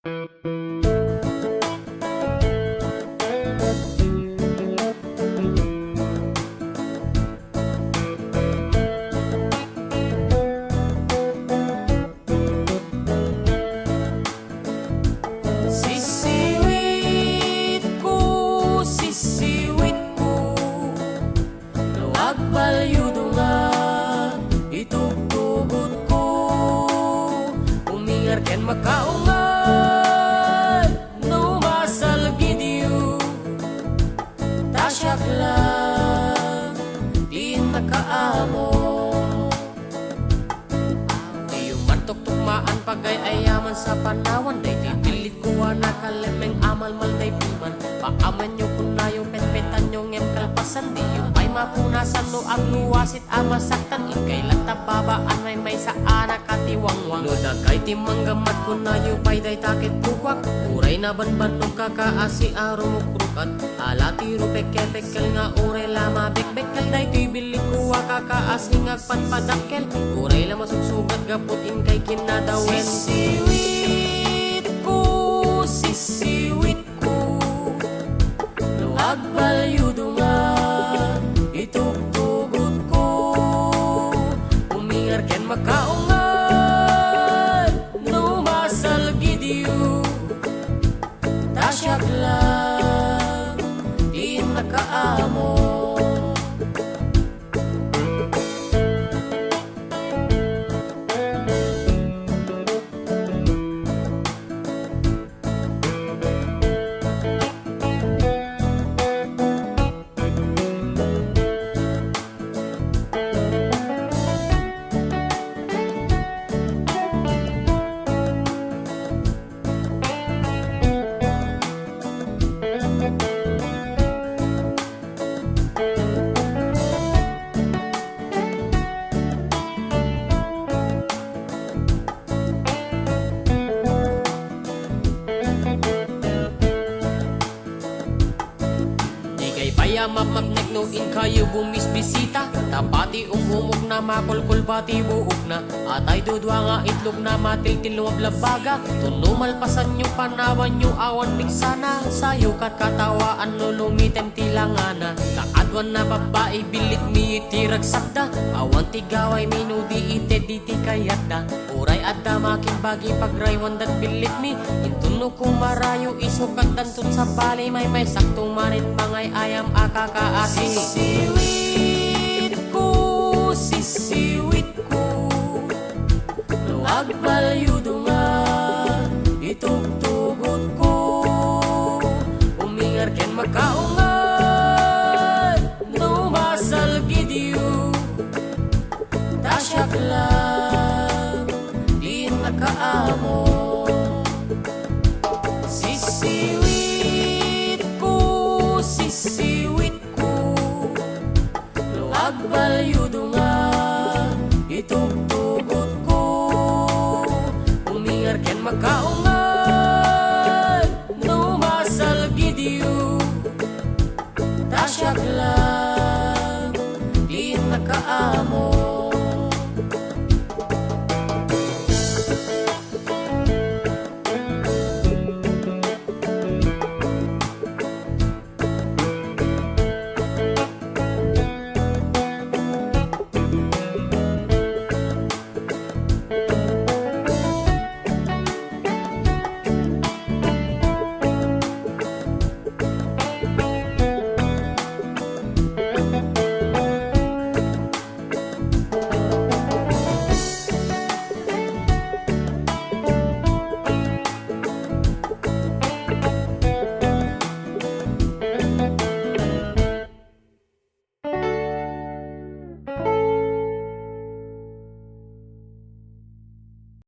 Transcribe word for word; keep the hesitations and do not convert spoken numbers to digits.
Sisiwitko, sisiwitko, no agbaliwda nga itugtugotko, umingar ken makaungar no masalgidyo, ta siak lang ti innakaammo. Diyo man tuktukmaan pagay-ayaman sa panawan, daytoy billitko a nakalemmeng a malmalday piman. Paamaenyo kunayo, petpetanyo ngem kalpasan, diyo pay mapunasan no agluasit a masaktan. Inkay latta babaan, maymaysa a nakatiwangwang. No dakay ti manggammat, kunayo pay dayta ket pukuak. Uray nabanbannog kakaasi a rumukrukat. Ala ti rupekepekkel nga uray la mabekbekkel, daytoy billitko a kakaasi nga agpadpadakkel. Uray la masugsugat gapu ti inkay kinadawen. Sisiwitko, sisiwitko, no agbaliwda nga itugtugotko, umingar ken makaungar no masalgidyo, ta siak lang ti innakaammo. Dikay pay a mapmapnek no inkayo bumisbisita, ta pati umumokna, makulkulba ti buokna. Atay dudua nga itlogna, matiltil no mablabbaga. Tuno malpasanyo, panawanyo awan pigsana, sayo katkatawaan no lumitem ti langana. Kaaduan a babbai, billitmi ti ragsakda, awan ti gawaymi no di ited iti kayatda. Uray adda makimbagi, pagraywandak billitmi. Inton no kumarayo, isukatdanton sabali, maymaysak to manen pangay-ayam a kakaasi. Sisiwitko, sisiwitko, no agbaliwda nga itugtugotko, umingar ken makaungar no masalgidyo, ta siak lang ti innakaammo. Sisiwitko, sisiwitko, no agbaliwda nga itugtugotko, umingar ken makaungar